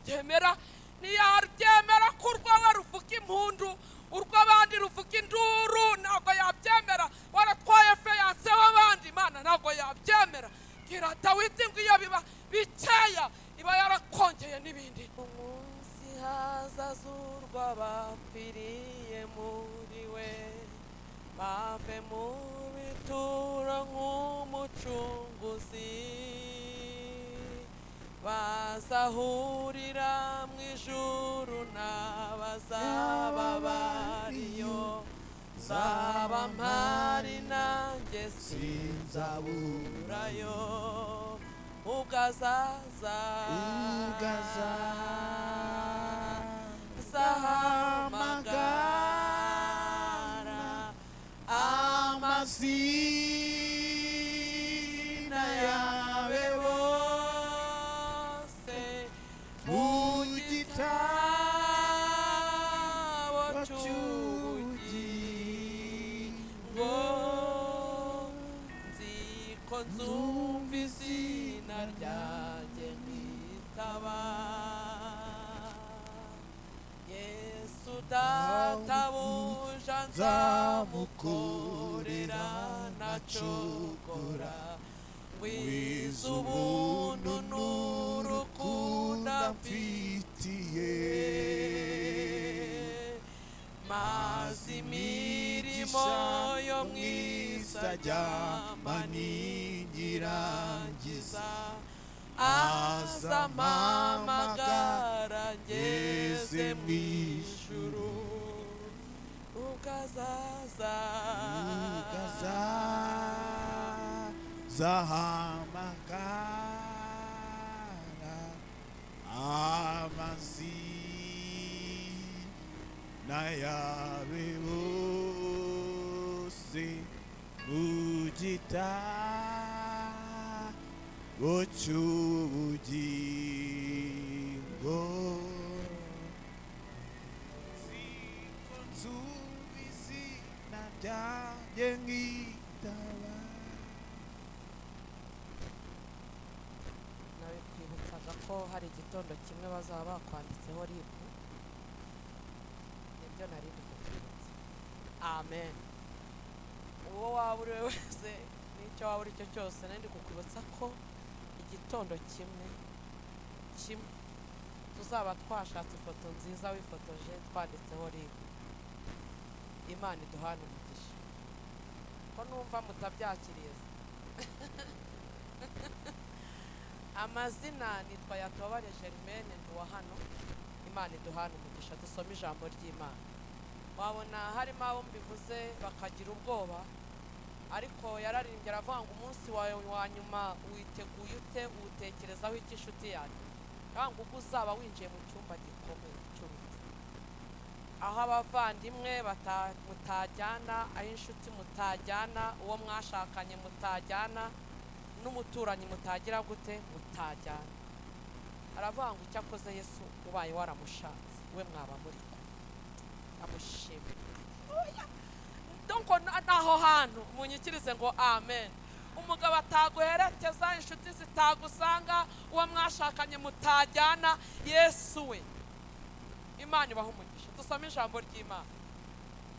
yabyemera, ntiyabyemera ko urwawe ruvuga impundu, urw'abandi ruvuga induru, ntabwo yabyemera. Waratwaye fiancé w'abandi, Imana ntabwo yabyemera. Bwira Dawidi ngo iyo biba bikeya iba yarakongeye n'ibindi. Umunsi hazazurwa bapfiriye muri we, bave mu bituro nk'umucunguzi, bazahurira mu ijuru n'abazaba bariyo, nzaba mpari nanjye sinzaburayo. Ugazaza zahamagara amazina yawe bose mu gitabo cy'ubugingo, nzi ko nzumva izina ryanjye nkitaba. Yesu databuja nzamukorera ntacogora, wiza ubuntu n'urukundo amfitiye, maze imirimo yo mu isi ajyama ninyirangiza, azampamagara ngeze mu ijuru. Ugazaza zahamagara amazina yawe bose mu gitabo cy'ubugingo, nzi ko nzumva izina ryanjye nkitaba. Nabikwibutsaga ko hari igitondo kimwe bazaba bakwanditseho ribu, nibyo nari ndi kukwibutsa. Amen. Uwo waba uri we wese n'icyo waba uri cyo cyose, nari ndi kukwibutsa ko igitondo kimwe kimwe tuzaba twashatse ifoto nziza wifotoje twanditseho ribu. Imana iduhane umugisha. Ko numva mutabyakiriye. Amazina nitwa Yatobare Germaine, nduwa hano. Imana iduhane umugisha. Dusome ijambo ry'Imana. Wabona harimo abo mbivuze bakagira ubwoba, ariko yararirimbye aravuga ngo umunsi wawe wa nyuma witeguye ute, uwutekerezaho iki inshuti yanjye? Cyangwa ubwo uzaba winjiye mu cyumba gikomeye cy'urupfu, aho abavandimwe mutajyana, aho inshuti mutajyana, uwo mwashakanye mutajyana, n'umuturanyi mutagira gute, mutajyana. Aravuga ngo icyakoze Yesu ubaye waramushatse we mwaba muri kumwe. Amushimira. Donc naho hantu munyikirize ngo amen. Umugabo ataguherekeza, inshuti zitagusanga, uwo mwashakanye mutajyana, Yesu we. Imana ibaha umugisha. Dusome ijambo ry'Imana.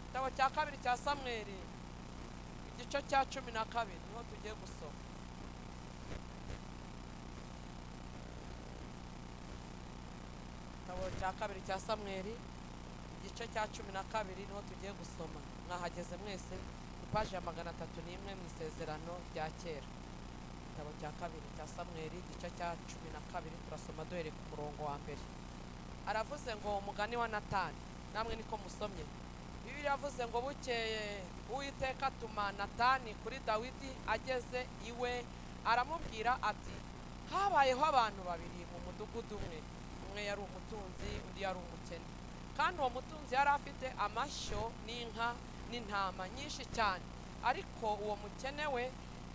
Igitabo cya kabiri cya Samweli, igice cya 12 niho tugiye gusoma. Igitabo cya kabiri cya Samweli, igice cya 12 niho tugiye gusoma. Mwahageze mwese, ipaji ya 301 mu isezerano rya kera. Igitabo cya kabiri cya Samweli, igice cya 12, turasoma duhereye ku murongo wa mbere. Aravuze ngo umugani wa Natani, namwe niko musomye. Bibiliya yavuze ngo bukeye Uwiteka atuma Natani kuri Dawidi, ageze iwe aramubwira ati habayeho abantu babiri mu mudugudu umwe, umwe yari umutunzi undi yari umukene. Kandi uwo mutunzi yari afite amashyo n'inka n'intama nyinshi cyane, ariko uwo mukene we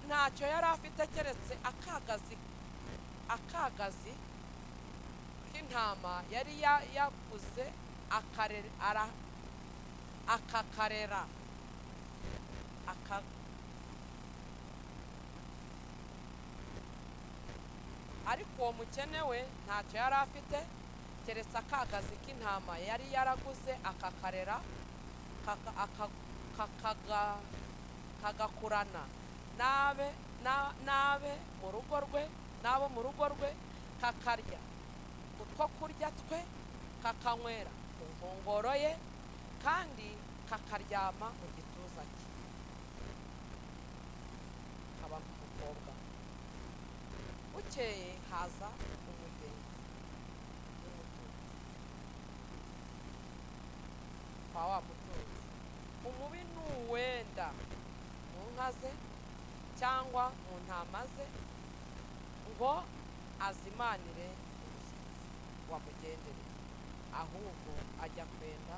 ntacyo yari afite keretse akagazi k'intama yari yaguze akakarera. Ariko uwo mukene we ntacyo yari afite Keretse akagazi k'intama yari yaraguze akakarera kagakurana n'abe mu rugo rwe n'abo mu rugo rwe, kakarya utwo kurya twe, kakanywera ku nkongoro ye, kandi kakaryama mu gituza cye, kaba nk'umukobwa. Bukeye haza umugenzi w'umutunzi kwa wa mutunzi. Umubi n'uwenda mu nka ze cyangwa mu ntama ze ngo azimanire umushyitsi wamugendereye, ahubwo ajya kwenda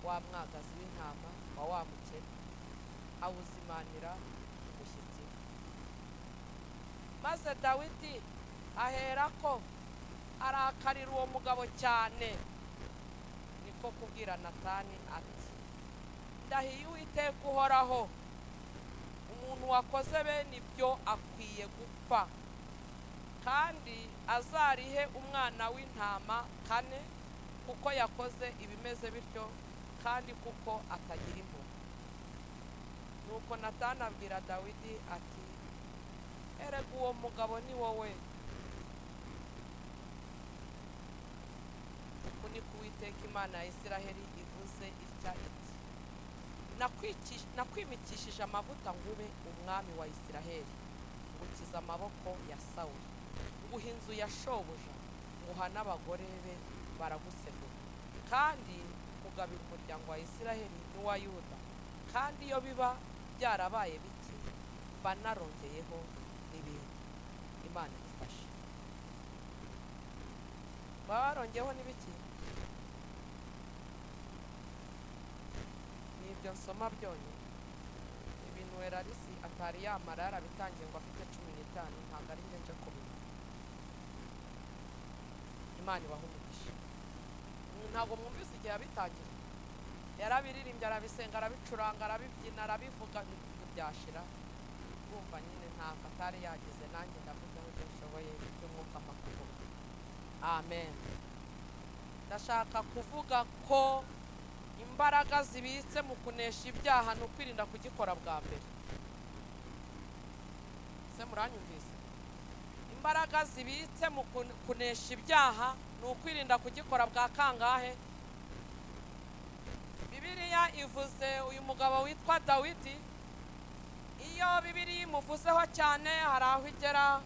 wa mwagazi w'intama wa wa mukene, awuzimanira umushyitsi we. Maze Dawidi aherako arakarira uwo mugabo cyane, niko kubwira Natani ati: ndahiye Uwiteka uhoraho, umuntu wakoze bene ibyo akwiye gupfa, kandi azarihe umwana w'intama 4, kuko yakoze ibimeze bityo, kandi kuko atagira impuhwe. Nuko Natani abwira Dawidi ati: erega uwo mugabo ni wowe. Uku niko Uwiteka Imana ya Isiraheli ivuze itya iti: nakwimikishije amavuta ngube umwami wa Isiraheli, ngukiza amaboko ya Sawuli, nguha inzu ya shobuja, nguha n'abagore be baragusenura, kandi kugabira umuryango wa Isiraheli n'uwa Yuda. Kandi iyo biba byarabaye bike, mba narongeyeho n'ibindi. Imana ifashe. Baba barongeyeho n'ibiki? Nibyo nsoma byonyine. Ibintu Erarisi atari yamara yarabitangiye ngo afite 15, ntabwo ari nje kubimara. Imana ibahe umugisha. Ntabwo mwumvise igihe yabitangira. Yarabiririmbye, arabisenga, arabicuranga, arabibyina, arabivuga, ntibyashira. Urumva nyine ntabwo atari yagize, nanjye ndavuga ibyo nshoboye by'umwuka makuvuga. Amen. Ndashaka kuvuga ko imbaraga zibitse mu kunesha ibyaha ni ukwirinda kugikora bwa mbere. Se muranyumvise? Imbaraga zibitse mu kunesha ibyaha ni ukwirinda kugikora bwa kangahe? Bibiliya ivuze uyu mugabo witwa Dawidi. Iyo Bibiliya imuvuzeho cyane hari aho igera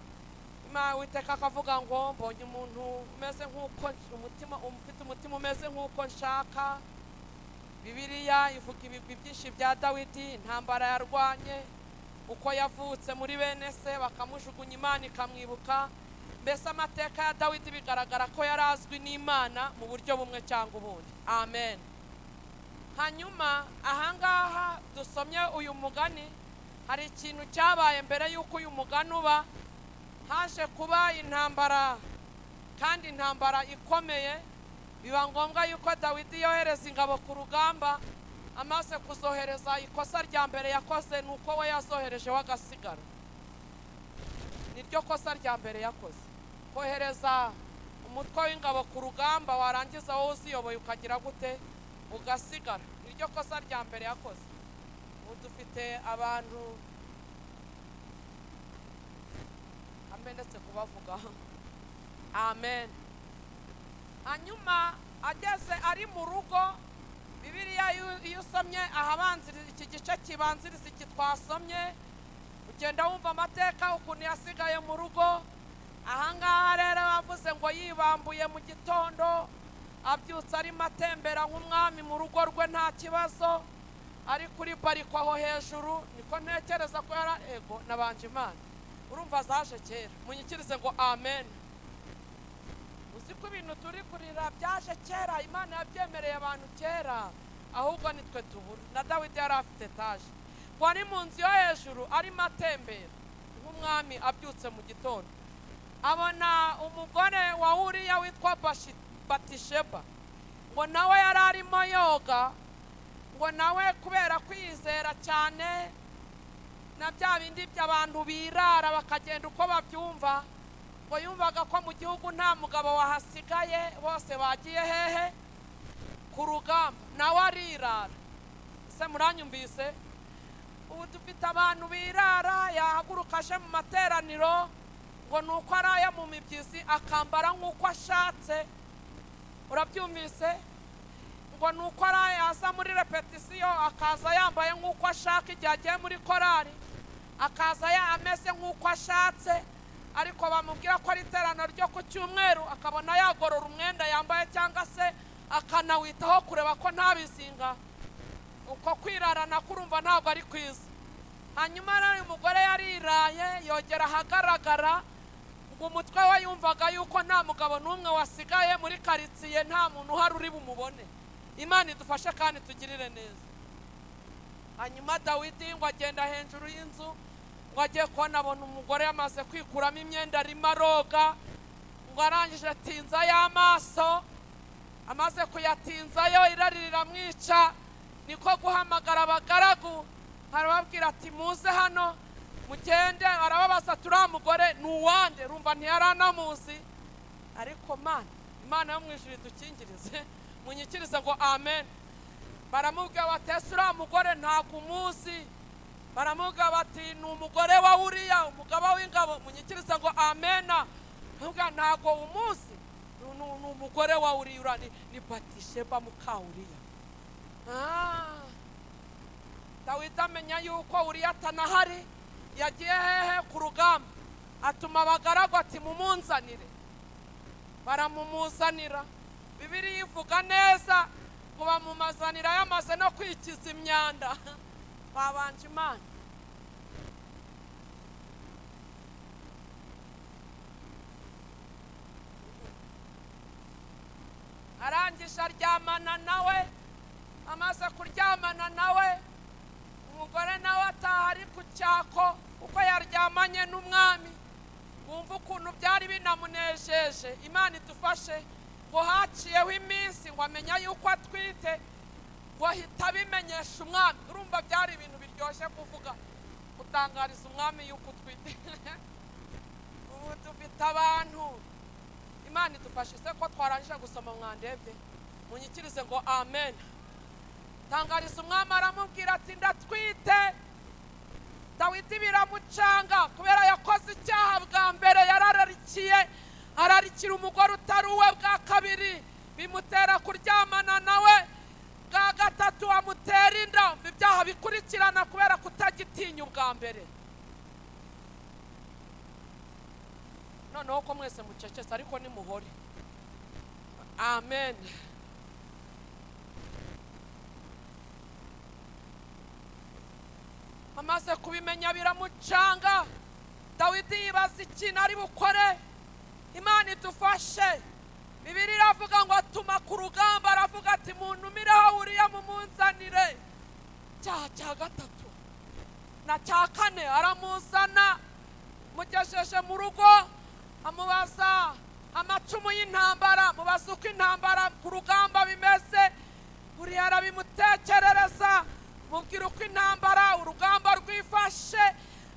Uwiteka akavuga ngo mbonye umuntu umeze nk'uko umutima ufite umutima umeze nk'uko nshaka. Bibiliya ivuga ibigwi byinshi bya Dawidi, intambara yarwanye, uko yavutse muri bene se bakamujugunya, Imana ikamwibuka. Mbese amateka ya Dawidi bigaragara ko yari azwi n'Imana mu buryo bumwe cyangwa ubundi. Amen. Hanyuma ahangaha dusomye uyu mugani, hari ikintu cyabaye mbere y'uko uyu mugani uba. Haje kuba intambara, kandi intambara ikomeye. Biba ngombwa yuko Dawidi yohereza ingabo ku rugamba. Amaze kuzohereza, ikosa rya mbere yakoze ni uko we yazohereje w'agasigara. Niryo kosa rya mbere yakoze, kohereza umutwe w'ingabo ku rugamba, warangiza wowe uziyoboye ukagira gute? Ugasigara. Niryo kosa rya mbere yakoze. Ubu dufite abantu amenetse kubavuga. Amen. Hanyuma ageze ari mu rugo, Bibiliya iyo usomye ahabanziriza iki gice kibanziriza iki twasomye, ugenda wumva amateka ukuntu yasigaye mu rugo. Ahangaha rero bavuze ngo yibambuye mu gitondo, abyutse arimo atembera nk'umwami mu rugo rwe nta kibazo, ari kuri bariko aho hejuru, niko ntekereza ko yara ego nabanje Imana. Urumva zaje kera. Munyikirize ngo amen. Uzi ko ibintu turi kurira byaje kera, Imana yabyemereye abantu kera, ahubwo nitwe tubura. Na Dawidi yari afite etaje, ngo ari mu nzu yo hejuru arimo atembera nk'umwami abyutse mu gitondo, abona umugore wa Uriya witwa Batisheba, ngo nawe yari arimo yoga, ngo nawe kubera kwizera cyane na bya bindi by'abantu birara bakagenda uko babyumva, Ngo yumvaga ko mu gihugu nta mugabo wahasigaye, bose bagiye hehe? Ku rugamba. Nawe arirara. Ese muranyumvise? Ubu dufite abantu birara, yahaguruka aje mu materaniro ngo nuko araya mu mibyizi akambara nk'uko ashatse. Urabyumvise? Ngo nuko araya aza muri repetisiyo akaza yambaye nk'uko ashaka, igihe agiye muri korari akaza ameze nk'uko ashatse, ariko bamubwira ko ari iteraniro ryo ku cyumweru akabona yagorora umwenda yambaye cyangwa se akanawitaho kureba ko nta bizinga. Uko kwirarana kurumva ntabwo ari kwiza. Hanyuma rero umugore yariraye yogera ahagaragara, ngo umutwe we yumvaga yuko nta mugabo n'umwe wasigaye muri karitsiye, nta muntu uhari uri bumubone. Imana idufashe kandi tugirire neza. Hanyuma Dawidi ngo agenda hejuru y'inzu, ngo agiye kubona abona umugore yamaze kwikuramo imyenda arimo aroga, ngo arangije atinza y'amaso, amaze kuyatinzayo irari riramwica. Niko guhamagara abagaragu arababwira ati muze hano mugende. Arababaza turiya mugore ni uwande? Rumva ntiyaranamuzi. Ariko Mana, Imana yo mu ijuru idukingirize, munyikirize ngo amen. Baramubwira bati ese uriya mugore ntabwo umuzi? Baramubwira bati ni umugore wa Uriya umugaba w'ingabo. Munyikirize ngo amena. Ntabwo umuzi, ni umugore wa Uriya, ni Batisheba muka Uriya. Dawidi amenya yuko Uriya atanahari, yagiye hehe? Ku rugamba. Atuma abagaragu ati mumunzanire. Baramumuzanira. Bibiliya ivuga neza ngo bamumazanira yamaze no kwikiza imyanda. Babanje Imana. Arangije aryamana nawe. Amaze kuryamana nawe, umugore nawe ataha ari ku cyako kuko yaryamanye n'umwami. Wumva ukuntu byari binamunejeje. Imana idufashe. Ngo haciyeho iminsi ngo amenya yuko atwite, ngo ahita abimenyesha umwami. Urumva byari ibintu biryoshye kuvuga, gutangariza umwami yuko utwite. Ubu dufite abantu. Imana idufashe. Se ko twarangije gusoma mwandebye, munyikirize ngo amen. Tangariza umwami aramubwira ati ndatwite. Dawidi biramucanga kubera yakoze icyaha bwa mbere, yarararikiye, ararikira umugore utari uwe bwa kabiri, bimutera kuryamana nawe bwa gatatu amutera inda. Ibyaha bikurikirana kubera kutagitinya ubwa mbere. Noneho ko mwese mucecetse ariko nimuhore. Amen. Amaze kubimenya biramucanga. Dawidi yibaza ikintu ari bukore. Imana idufashe. Bibiliya iravuga ngo atuma ku rugamba, aravuga ati muntumireho Uriya mumunzanire. Cyaha cya gatatu na cya kane aramuzana, mugejeje mu rugo amubaza amacumu y'intambara, mubaza uko intambara ku rugamba bimeze. Uriya arabimutekerereza, mubwira uko intambara urugamba rwifashe.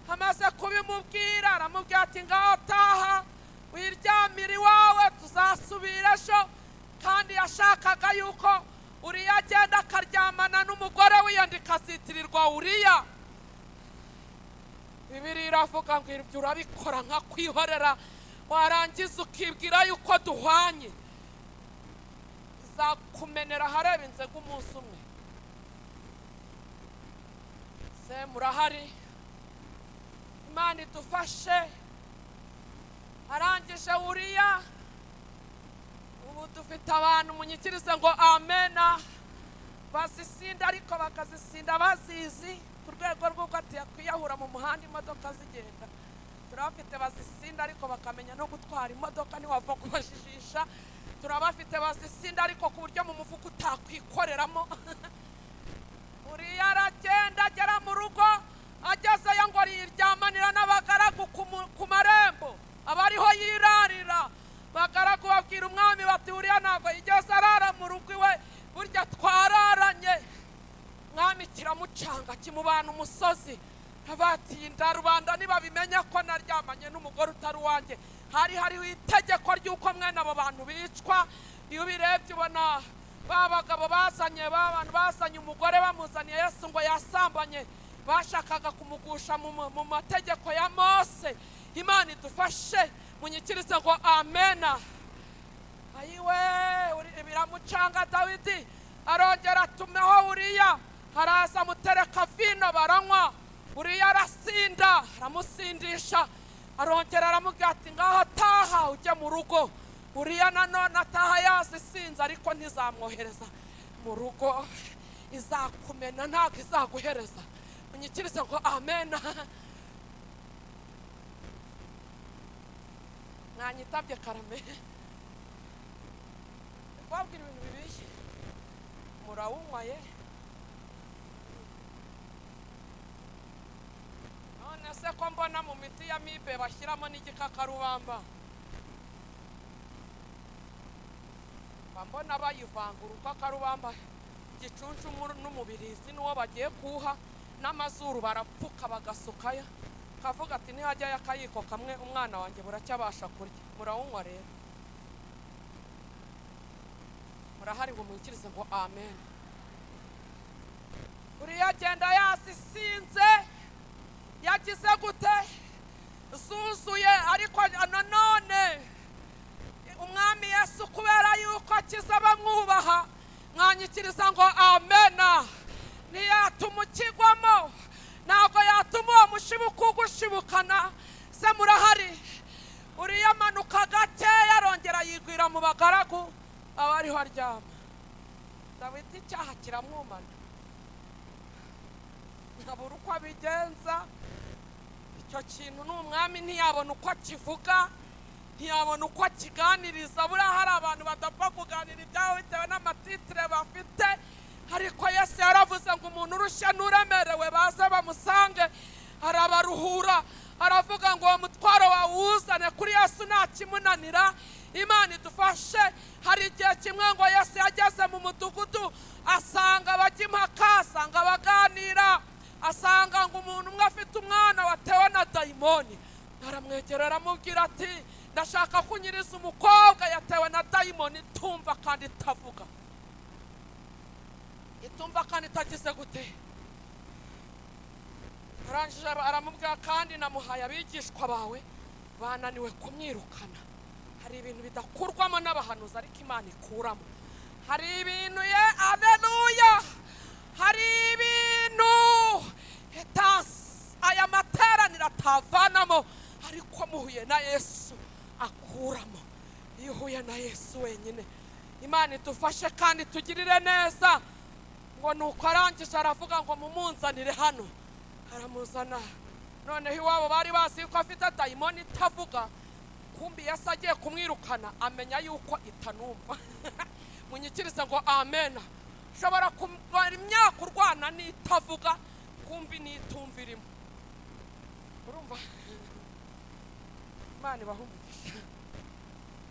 Amaze kubimubwira aramubwira ati ngaho taha wiryamire iwawe, tuzasubira ejo. Kandi yashakaga yuko Uriya agenda akaryamana n'umugore wiyandika azitirirwa Uriya. Bibiliya iravuga ngo ibyo urabikora nka kwihorera, warangiza ukibwira yuko duhwanye, izakumenera ahareba inzego umunsi umwe. Se murahari? Imana idufashe. Arangije Uriya. Ubu dufite abantu munyikirize ngo amena, bazisinda ariko bakazisinda bazizi ku rwego rw'uko kwiyahura mu muhanda imodoka zigenda. Turabafite bazisinda ariko bakamenya no gutwara imodoka ntiwapfa kubajijisha. Turabafite bazisinda ariko ku buryo mu mufuka utakwikoreramo. Uriya aragenda agera mu rugo, agezeyo ngo yiryamanira n'abagaragu ku marembo, abariho yirarira. Abagaragu babwira umwami bati Uriya ntabwo yigeze arara mu rugo iwe, burya twararanye. Umwami kiramucanga kimubana umusozi. Abatinda rubanda nibabimenya ko naryamanye n'umugore utari wanjye. Hari hariho itegeko ry'uko mwene abo bantu bicwa. Iyo ubirebye ubona ba bagabo bazanye, ba bantu bazanye umugore bamuzaniye Yesu ngo yasambanye, bashakaga kumugusha mu mategeko ya Mose. Imana idufashe, munyikirize ngo amena. Ayiwe, biramucanga Dawidi, arongera atumaho Uriya, haraza amutereka vino baranywa. Uriya arasinda, aramusindisha, arongera aramubwira ati ngaho taha ujye mu rugo. Uriya nanone ataha yazisinze, ariko ntizamwohereza mu rugo, izakumena ntabwo izaguhereza. Munyikirize ngo amena. Mwanyitabye karame, kubabwira ibintu bibishye murawunywa ye. None se ko mbona mu miti ya mibe bashyiramo n'igikakarubamba, mbona bayivangura urukakarubamba igicuncu n'umubirizi n'uwo bagiye kuha n'amazuru barapfuka bagasukaya, kavuga ati nihajyayo akayiko kamwe umwana wanjye buracyabasha kurya. Murawunywa rero, murahari ngo mwikirize ngo amen. Uriya agenda yasisinze, yagize gute, zuzuye. Ariko nanone umwami Yesu kubera yuko akiza bamwubaha, mwanyikiriza ngo amena, ntiyatuma ukigwamo, ntabwo yatuma uwo mushibuka ugushibukana. Se murahari? Uriya amanuka gakeya arongera yigwira mu bagaragu aba ariho aryama. Dawidi icyaha kiramwumana, ntabura uko abigenza. Icyo kintu ni umwami ntiyabona uko akivuga, ntiyabona uko akiganiriza. Buriya hari abantu badapfa kuganira ibyabo bitewe n'amatitire bafite, ariko Yesu yaravuze ngo umuntu urushye n'uremerewe baze bamusange, arabaruhura. Aravuga ngo uwo mutwaro wawuzane kuri Yesu nta kimunanira. Imana idufashe. Hari igihe kimwe ngo Yesu yageze mu mudugudu, asanga abajya impaka, asanga abaganira, asanga ngo umuntu umwe afite umwana watewe na dayimoni. Aramwegera aramubwira ati ndashaka kunyiriza umukobwa yatewe na dayimoni itumva kandi itavuga, itumva kandi itagize gute. Arangije aramubwira kandi namuhaye abigishwa bawe bananiwe kumwirukana. Hari ibintu bidakurwamo n'abahanuzi ariko Imana ikuramo. Hari ibintu ye, aleluya, hari ibintu aya materaniro atavanamo, ariko muhuye na Yesu akuramo. Iyo uhuye na Yesu wenyine. Imana idufashe kandi tugirire neza. Ngo nuko arangije aravuga ngo mumunzanire hano, aramuzana. Noneho iwabo bari bazi yuko afite dayimoni itavuga, kumbi Yesu agiye kumwirukana amenya yuko itanumva. Munyikirize ngo amena. Ushobora kumara imyaka urwana n'itavuga, kumbi n'itumva irimo. Urumva? Imana ibahe umugisha.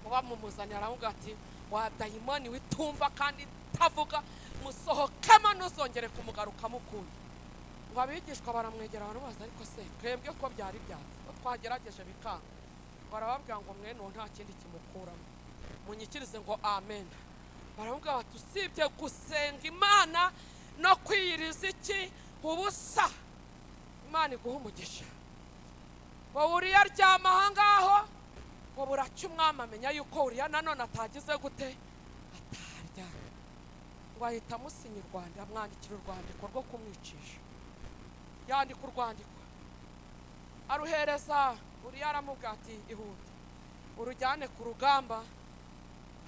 Bamumuzaniye aravuga ati wa dayimoni witumva kandi itavuga, musohokemo ntuzongere kumugarukamo ukundi. Ngo abigishwa baramwegera baramubaza ariko se twebwe ko byari byanze, ko twagerageje bikanga. Barababwira ngo mwene uwo nta kindi kimukuramo. Munyikirize ngo amen. Baramubwira bati usibye gusenga Imana no kwiyiriza iki ubusa. Imana iguha umugisha. Ngo Uriya aryama aha ngaho, ngo buracya umwami amenya yuko Uriya nanone atagize gute, atarya. Ngo ahita amusinya urwandiko, amwandikira urwandiko rwo kumwicisha. Yandika urwandiko aruhereza Uriya, aramubwira ati ihute urujyane ku rugamba,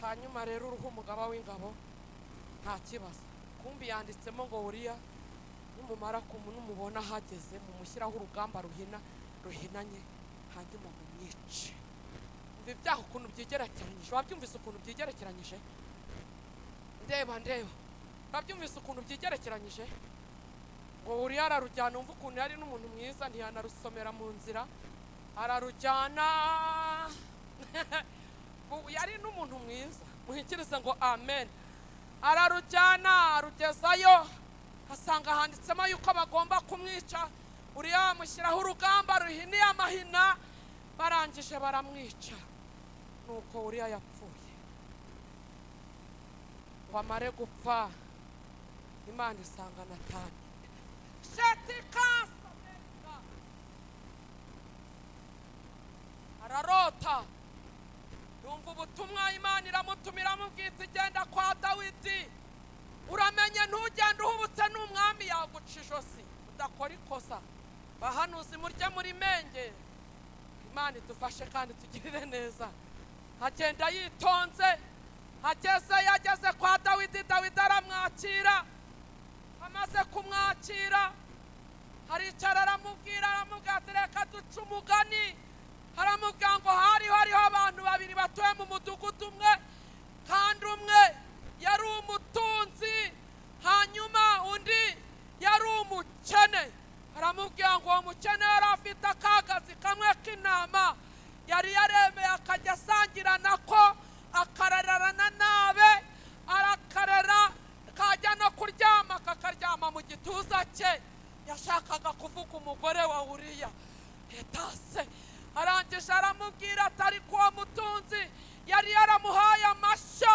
hanyuma rero uruhe umugaba w'ingabo nta kibazo. Kumbi yanditsemo ngo Uriya numumara numubona ahageze mumushyiraho urugamba ruhina ruhinanye, hanyuma mumwice. Umva ibyaha ukuntu byigerekeranyije. Wabyumvise ukuntu byigerekeranyije? Ndeba wabyumvise ukuntu byigerekeranyije? Ngo Uriya ararujyana, umva ukuntu yari n'umuntu mwiza, ntiyanarusomera mu nzira, ararujyana. Yari n'umuntu mwiza, muhikirize ngo amen. Ararujyana arugezayo, asanga handitsemo yuko bagomba kumwica. Uriya bamushyiraho urugamba ruhiniye amahina, barangije baramwica. Nuko Uriya yapfuye. Ngo amare gupfa, Imana isanga Natani. Shetikasa ararota, yumva ubutumwa Imana iramutumira, amubwira igenda kwa Dawidi, uramenye ntugende uhubutse n'umwami yaguca ijosi, udakora ikosa. Bahanuzi murye muri menge, Imana idufashe kandi tugirire neza. Agenda yitonze, ageze yageze kwa Dawidi, Dawidi aramwakira. Amaze kumwakira aricara aramubwira, aramubwira ati reka duce umugani. Aramubwira ngo hari hariho abantu babiri batuye mu mudugudu umwe, kandi umwe yari umutunzi, hanyuma undi yari umukene. Aramubwira ngo uwo mukene yari afite akagazi kamwe k'intama, yari yaremeye akajya asangira nako, akararana nabe, arakarera kajya no kuryama kakaryama mu gituza cye. Yashakaga kuvuga umugore wa Uriya etase. Arangije aramubwira ati ariko uwo mutunzi yari yaramuhaye amashyo,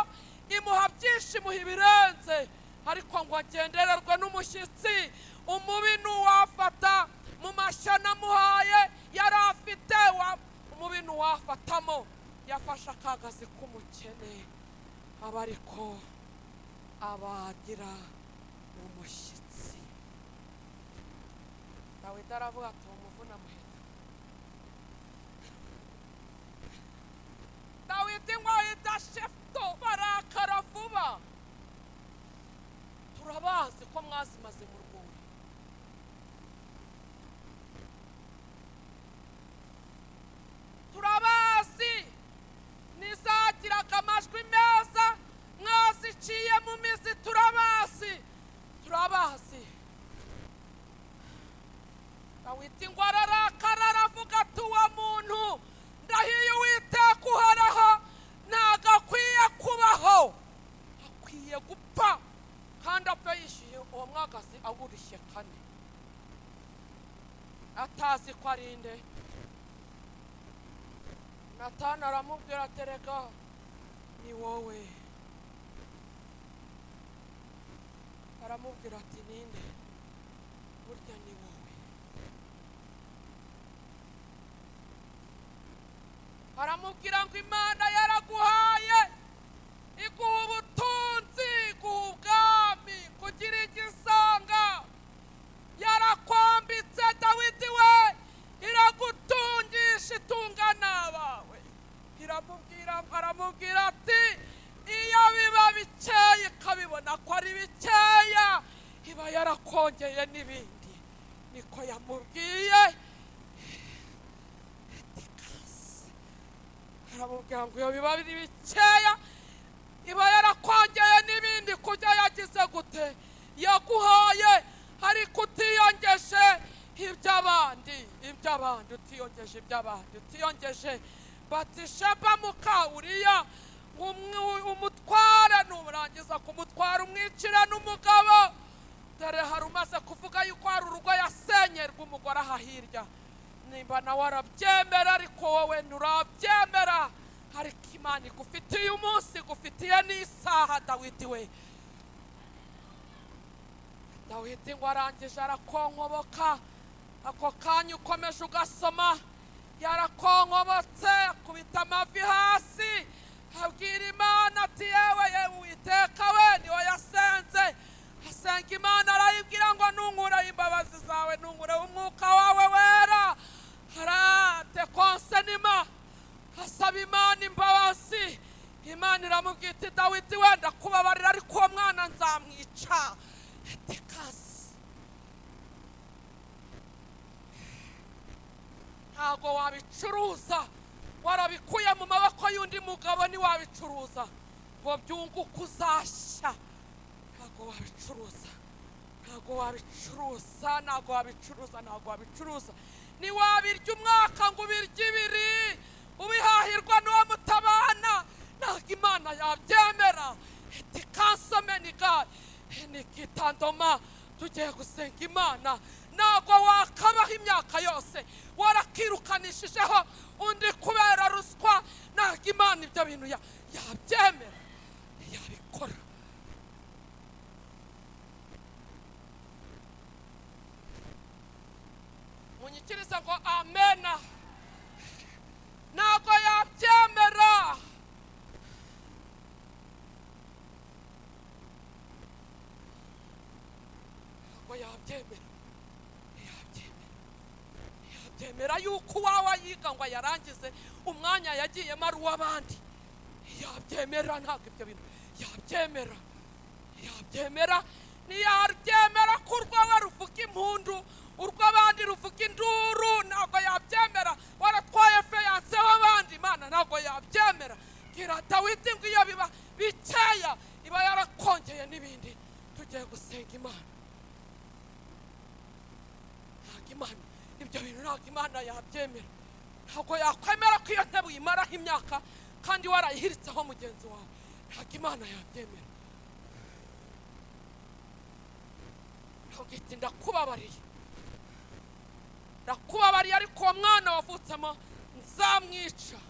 imuha byinshi, imuha ibirenze, ariko ngo agendererwe n'umushyitsi umubi n'uwafata mu mashyo namuhaye yari afite, umubi n'uwafatamo. Yafashe akagazi k'umukene, aba ariko abagira umushyitsi. Dawidi aravuga ati umuvuna muheto. Dawidi ngo ahita shefto, barakara vuba. Turabazi ko mwazimaze mu rwuri. Turabazi nizagiraga amajwi meza, mwaziciye mu mizi, turabazi, turabazi. Dawidi ngo ararakara, aravuga ati uwo muntu ndahiye Uwiteka uhoraho, ntago akwiye kubaho, akwiye gupfa, kandi apfe yishyuye uwo mwagazi awurishye kane, atazi ko ari nde. Natani aramubwira ati erega ni wowe. Aramubwira ati ninde? Burya ni wowe. Aramubwira ngo Imana yaraguhaye, iguha ubutunzi, iguha ubwami, kugira igisonga, yarakwambitse Dawidi we, iragutungisha itunga n'abawe. Iramubwira, aramubwira ati iyo biba bikeya ikabibona ko ari bikeya, iba yarakongeye n'ibindi. Niko yamubwiye. Aramubwira ngo iyo biba biri bikeya iba yarakongeye n'ibindi, kujya yagize gute yaguhaye, ariko utiyongeje iby'abandi, iby'abandi utiyongeje, iby'abandi utiyongeje. Batisheba muka Uriya umutware, nurangiza kumutwara umwicira n'umugabo. Dore hari umaze kuvuga yuko hari urugo yasenyerwa umugore aha hirya, nimba nawe arabyemera, ariko wowe nturabyemera. Ariko Imana igufitiye umunsi, igufitiye n'isaha Dawidi we. Dawidi ngo arangije arakonkoboka. Ako kanya ukomeje ugasoma, yarakonkobotse, akubita amavi hasi, abwira Imana ati yewe yewe Uwiteka we. Niwe yasenze, asenga Imana arayibwira ngo nunkureho imbabazi zawe, nunkureho umwuka wawe wera. Arate konsenima, asaba Imana imbabazi. Imana iramubwira iti Dawidi wenda kubabarira, ariko uwo mwana nzamwica. Etikasi ntago wabicuruza, warabikuye mu maboko y'undi mugabo, ntiwabicuruza ngo byunguke uzashya. Ntago wabicuruza, ntago wabicuruza, ntago wabicuruza, ntago wabicuruza. Ntiwabirya umwaka ngo ubirye ibiri, ubihahirwa n'uwo mutabana, ntago Imana yabyemera. Etikansomeniga nikitandoma. Tugiye gusenga Imana. Ntabwo wakabaho imyaka yose warakirukanishijeho undi kubera ruswa. Ntabwo Imana ibyo bintu yabyemera, yabikora. Munyikiriza ngo amena. Ntabwo yabyemera. Ntabwo yabyemera. Yabyemera yuko uwawe yiga ngo ayarangize umwanya yagiyemo ari uw'abandi. Yabyemera, ntabwo ibyo bintu yabyemera. Yabyemera, ntiyabyemera ko urwawe ruvuga impundu, urw'abandi ruvuga induru. Ntabwo yabyemera. Waratwaye feyanse w'abandi, Imana ntabwo yabyemera. Bwira Dawidi ngo iyo biba bikeya iba yarakongeye n'ibindi. Tugiye gusenga Imana. Ntabwo Imana ibyo bintu, ntabwo Imana yabyemera. Ntabwo yakwemera ko iyo ntebe uyimaraho imyaka kandi warayihiritseho mugenzi wawe. Ntabwo Imana yabyemera. Ntabwo iti ndakubabariye, ndakubabariye, ariko uwo mwana wavutsemo nzamwica.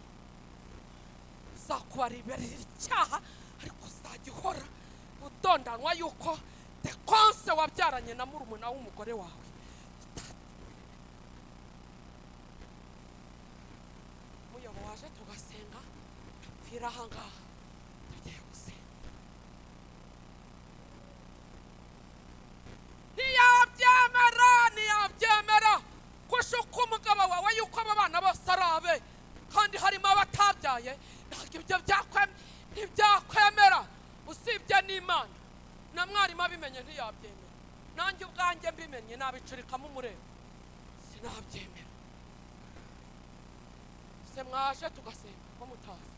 Nzakubarira icyaha, ariko uzajya uhora udondanwa yuko dekonse wabyaranye na murumuna w'umugore wawe. Muyobo waje tugasenga, tupfira aha ngaha. Tugiye gusenga. Ntiyabyemera, ntiyabyemera kushuka umugabo wawe yuko aba bana bose ari abe kandi harimo abatabyaye. Ntabwo ibyo ntibyakwemera, usibye n'Imana. Na mwarimu abimenye ntiyabyemera, nanjye ubwanjye mbimenye nabicurikamo umurego, sinabyemera. Se mwaje tugasenga ko mutazi,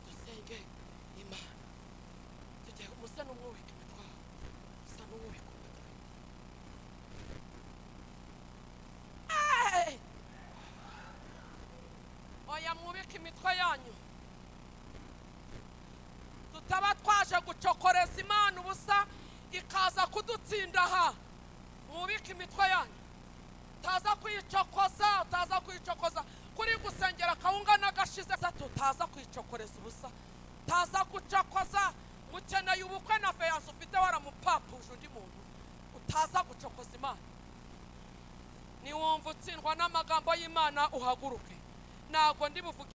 dusenge Imana. Tugiye musa n'umwubika imitwe, musa n'umwubika umutwe. Oya, mwubike imitwe yanyu. Tutaba twaje gucokoreza Imana ubusa ikaza kudutsinda aha. Mwubike imitwe yanyu. Utaza kuyicokoza, utaza kuyicokoza. Kuri gusengera kawunga n'agashize, tutaza kuyicokoreza ubusa. Utaza gucokoza. Mukeneye ubukwe na feyanse ufite waramupapuje undi muntu. Utaza gucokoza Imana. Niwumva utsindwa n'amagambo y'Imana uhaguruke. Ntabwo ndi buvuge.